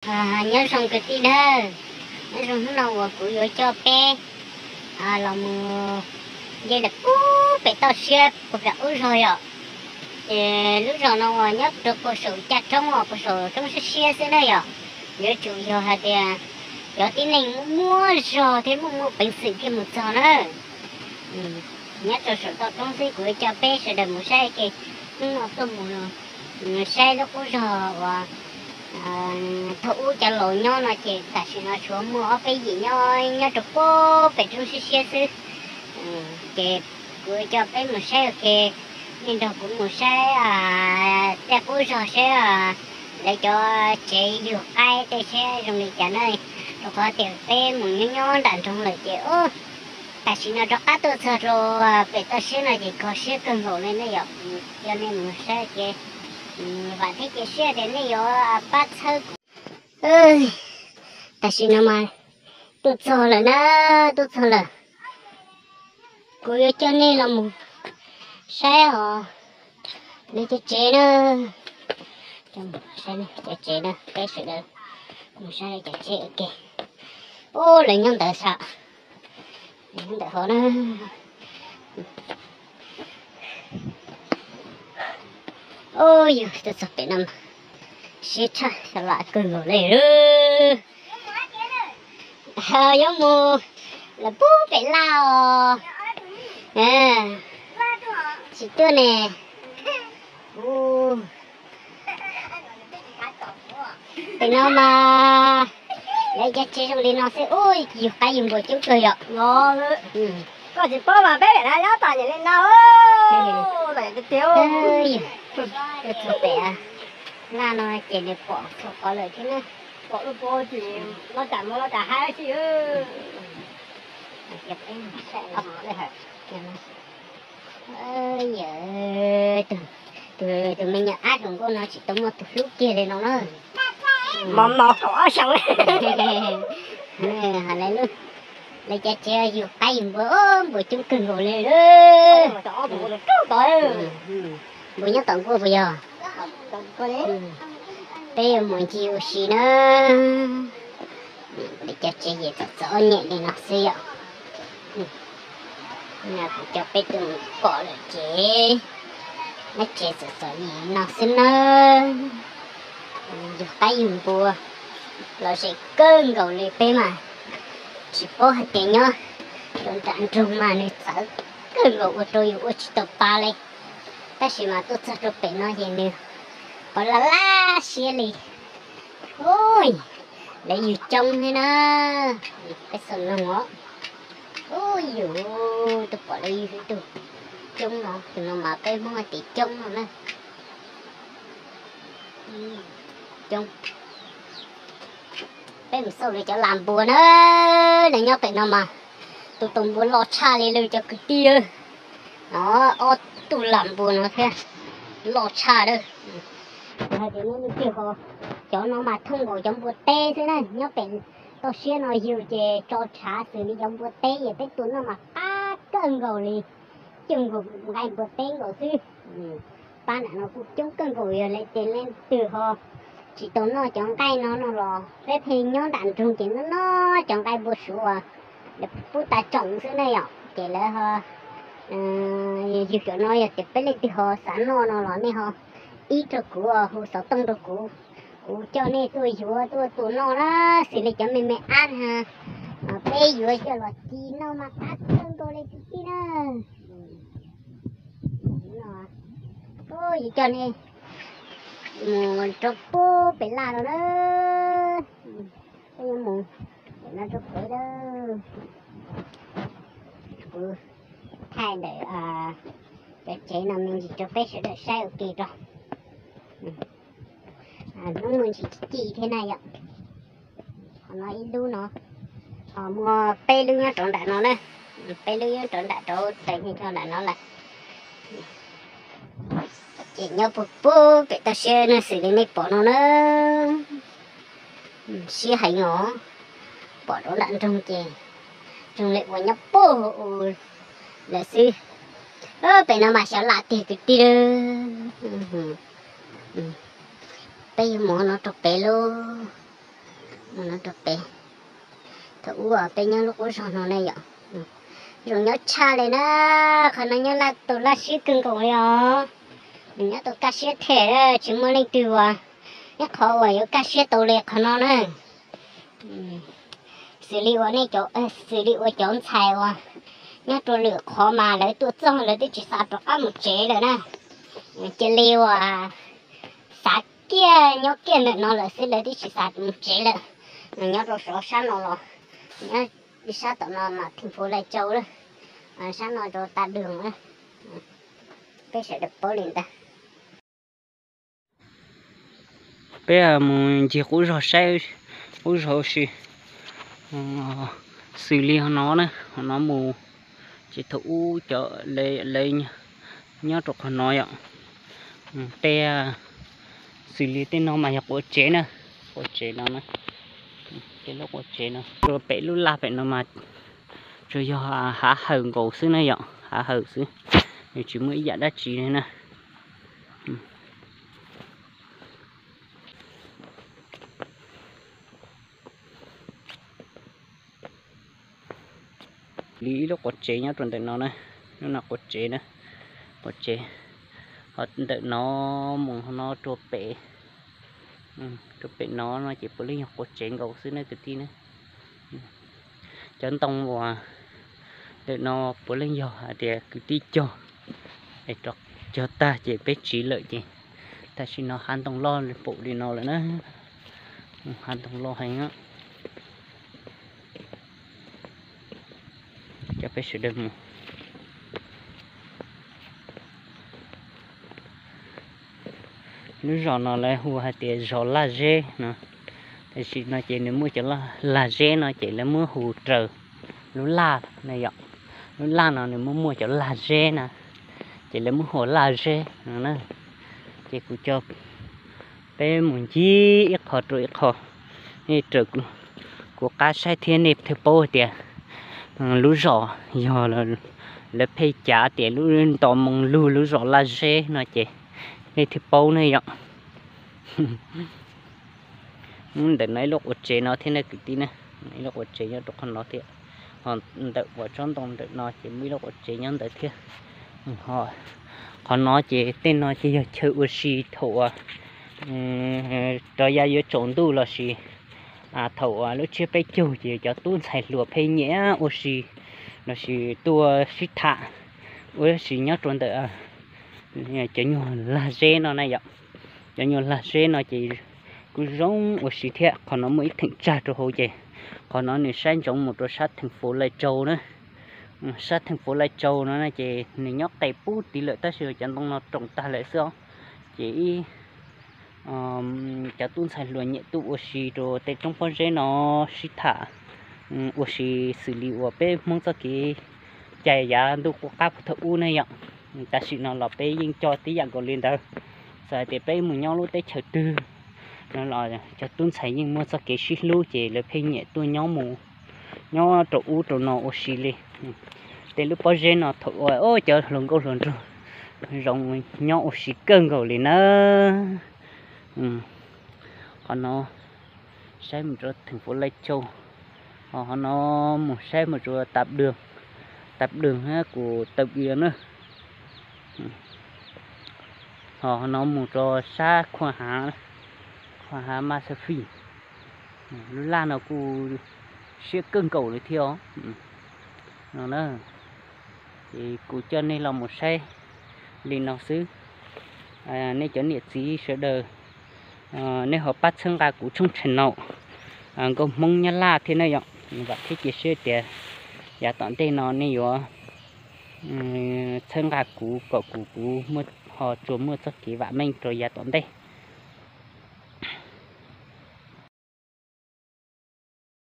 Nyob zoo kwv tij nawb, nyob zoo hnub no uas kuv yuav coj peb los mus nce lawm pub pem toj siab puag pem qub zog yom. Ces lub zos no uas nyob rau puag saum caj roob os, puag saum roob siab siab xwb na yom. Yuav tsum yog hais tias cov tib neeg muaj muaj zog thiab muaj muaj peev xwm thiaj mus txog na. Nyob rau saum toj roob xwb, kuv yuav coj peb sawv daws mus saib ke. Hnub no tuaj mus saib lub qub zog uas thaum ub cov laus nyob no ces tam sim no tshuav muaj ob peb yim nyob, nyob rau puag pem roob siab siab xwb. Ces kuv coj peb mus saib ua ke, nej nrog kuv mus saib tej qub zog saib lawv cov tsev yug qaib tej saib zoo li cas na. Rau qhov tias peb mus nyob nyob nram nroog lawm ces tam sim no rov qab tuaj txog rau pem toj siab no ces kho siab kawg nkaus li ne yom. Coj nej mus saib ke, vam thiab cia siab tias nej yuav pab txhawb kuv. Tam sim no mas tuaj txog lawm na, tuaj txog lawm. Kuv yuav coj nej los mus saib os, lawv cov tsev na. Cov tsev na, peb sawv daws mus saib lawv cov tsev ua ke. Ub, lawv nyob ntawd sav, lawv nyob ntawd hov na. Ub, yus tuaj txog pem no mas siab tshaj, xyov lam kawg nkaus li. Yuav mus lawm pub pem laj os. Tsis tuaj ne. Pem no mas lawv cov tsev zoo li no xwb, ub, yug qaib yug npua coob kawg yom. Koj tsis paub mas peb pem no nyob tod nyiam li no. Tuaj txog pem laj no ces nws pom txhua qhov lawm thiab na. Pom lub pua ces los tam mus los tam haib xwb. Tus me nyuam ab hluas nkauj no tsis tau muaj tus hlub kiag li no na. Mos mos kaum ob xyoos. Lawv cov tsev yug qaib yug npua, npua coob kawg nkaus li. Npua nyob tom nkuaj puas yog? Peb yuav mus ncig ua si na. Lawv cov tsev yeej txom txom nyem li no xwb yom. Kuv coj peb tuaj mus pom lawm ces lawv tsev txom txom nyem no xwb nawb. Yug qaib yug npua lom zem kawg nkaus li, peb mas tsis paub hais tias nyob rau nram nroog mas nws txawv kawg nkaus ua rau yus ua tsis tau pa li. Tab sis mas tuaj txog rau pem no ces nws pom laj laj siab li. Ub, lawv yug coob thiab na. Peb xav noog os. Ub, yus twb pom lawv yug ib tug coob no, tus no mas peb Hmoob hais tias coob no na. Coob. Peb mus xauj lawv cov las npua na, lawv nyob pem no mas tus tus npua loj tshaj li lawv cov kwv tij. No, ob tug las npua no thiab, loj tshaj lawm. Kuv hais tias nej leej twg ho, cov no mas thooj nkaus cov npua teb xwb na, nyob pem toj siab no yug ces tso tshav xws li cov npua teb es peb tua noj mas qab kawg nkaus li, coj nkaus nqaij npua teb nkaus xwb. Pab nram no kuj coob kawg nkaus, yog li ces leej twg ho tsis tau noj cov nqaij no no los peb pheej nyob nram nroog ces noj noj cov nqaij npua suav uas lawv pub tas tsoom xwb ne yom, ces lawv ho yug cov no, yog tias peb leej twg ho xav noj no los nej ho ib rau kuv, hu xov tooj rau kuv, kuv coj nej tuaj yuav tuaj tua noj na, xws li cov me me ab na, peb yuav coj los ci noj mas qab kawg nkaus li kwv tij na. Yuav coj nej mus rau pub pem laj no na. Peb yuav mus pem no rau pem lawm. Kuv thaij ntawm cov tsev no me ntsis rau peb sawv daws saib ua ke rau. Hnub muaj ntsis ci thiab na yom. Qhov no ib lub no, ho muaj peb lub nyob rau nram no na, peb lub nyob rau nram rau tes nyob nram no lawm. Ces nyob puag puag pem toj siab no xws li nej pom no na. Siab heev os, pom rau nram nroog ces zoo li uas nyob puag u lawm xwb. Pem no mas xyov lam tiag kwv tij. Peb yuav mus no rau pem lauj. rau pem. Thaum ub peb nyob lub qub zog no ne yom, zoo nyob tshaj li na. Qhov no nyob laj tau laj siab kawg nkaus li os. Nws nyob tau kaj siab them, tsis muaj leej twg uas, ib qhov uas yuav kaj siab tau li qhov no na. Xws li uas nej, xws li uas cov ntxhais uas nyob rau lwm qhov mas lawv tuaj txog lawv twb tsis xav rov qab mus tsev lawm na. Cia li uas xav kiag nyob kiag ntawm no lawm xwb, lawv twb tsis xav mus tsev lawm. Nyob rau sab no los, nyob sab tom no mas theem Fuv Lais Tsau lawm, sab no rau Tag Dwg lawm. Peb sawv daws paub li ntawd. Peb mus ncig qub zog saib, qub zog ua si. Xws li hov no na, hov no mus ces thaum ub cov lawv nyob rau qhov no yom. Tej, xws li tej no mas yog quav tsev na, quav tsev no na, tej lub quav tsev no. Rau pem lub laj pem no mas tsuas yog hav hawm nkaus xwb na yom, hav hawm xwb, nws tsis muaj ib yam dab tsi li na. Li ib lub quav tsev nyob rau ntawm no na, lub no quav tsev na, quav tsev. Ho ntawm no mus no rau pem, rau pem no no ces puav leej yog quav tsev nkaus xwb na kwv tij na. Cov ntoo uas ntawm no puav leej yog hais tias kwv tij cog, es rov cog tag ces peb tsiv lawm ces tam sim no hav ntoo loj pom li no lawm na. Hav ntoo loj heev. Coj peb sawv daws mus. Lub zos no lawv hu hais tias zos Laj Zeb no, tam sim no ces nws muaj cov lag zeb no ces lawv muab hu raws lub laj na yom. Lub laj no nws muaj muaj cov lag zeb na, ces lawv muab hu Laj Zeb no na. Ces kuv coj peb mus ncig ib qho rau ib qho, nej raws kuv qab saib thiab nej thiaj paub tias lub zos yog lawv pheej cav tias lub nto moo lug lub zos Laj Zeb no ces nej thiaj paub ne yom. Ntawm no ib lub quav tsev no thiab na kwv tij na, ib lub quav tsev nyob rau qhov no thiab. Ho ntawm uas tsob ntoo ntawm no ces muaj ib lub quav tsev nyob ntawd thiab. Ho qhov no ces tej no ces yog chaw ua si thaum rov yav yuav tsaus ntuj lossis thaum lub tsiab peb caug ces cov tub ntxhais hluas pheej nyiam ua si lossis tuaj sib tham ua si nyob rau ntawm cov nyuag lag zeb no na yom. Cov nyuag lag zeb no ces kuj zoo ua si thiab. Qhov no muaj ib theem tsag rau hauv ces qhov no nws saib ntsoov mus rau sab theem Fuv Lais Tsau na. Sab theem Fuv Lais Tsau no na ces nws nyob qes pub tid lawm tab sis cov ntoo no roos tag lawm xwb os. Ces ib cov tub ntxhais hluas nyiam tuaj ua si rau tej roob pob zeb no sib tham ua si xws li uas peb Hmoob txoj kev cai yav ntuj qub qab puag thaum ub ne yom. Tam sim no los peb yeej coj tib yam nkaus li ntawd. Txawm hais tias peb mus nyob lub teb chaws twg no los cov tub ntxhais yeej muaj txoj kev sib hlub ces lawv pheej nyiam tuaj nyob mus, nyob rau ub rau no ua si li. Tej lub pob zeb no thaum ub cov hluas nkauj hluas nraug zoo nyob ua si kawg nkaus li na. Qhov no saib mus rau theem Fuv Lais Tsau, ho qhov no mus saib mus rau Tag Dwg, Tag Dwg Kus Taw Bia na. Ho qhov no mus rau sab Khuam Hav, Khuam Hav Mas Xas Fis. Lub laj no kuj siab kawg nkaus li thiab os. No na, ces kuv coj nej los mus saib li no xwb. Nej cov niam txiv sawv daws, nej ho pab txhawb nqa kuv tshooj channel Nkauj Hmoob Nyab Laj thiab na yom. Vam thiab cia siab tias yav tom ntej no nej yuav txhawb nqa kuv kom kuv, kuv ho tsuas muaj txoj kev vam meej rau yav tom ntej.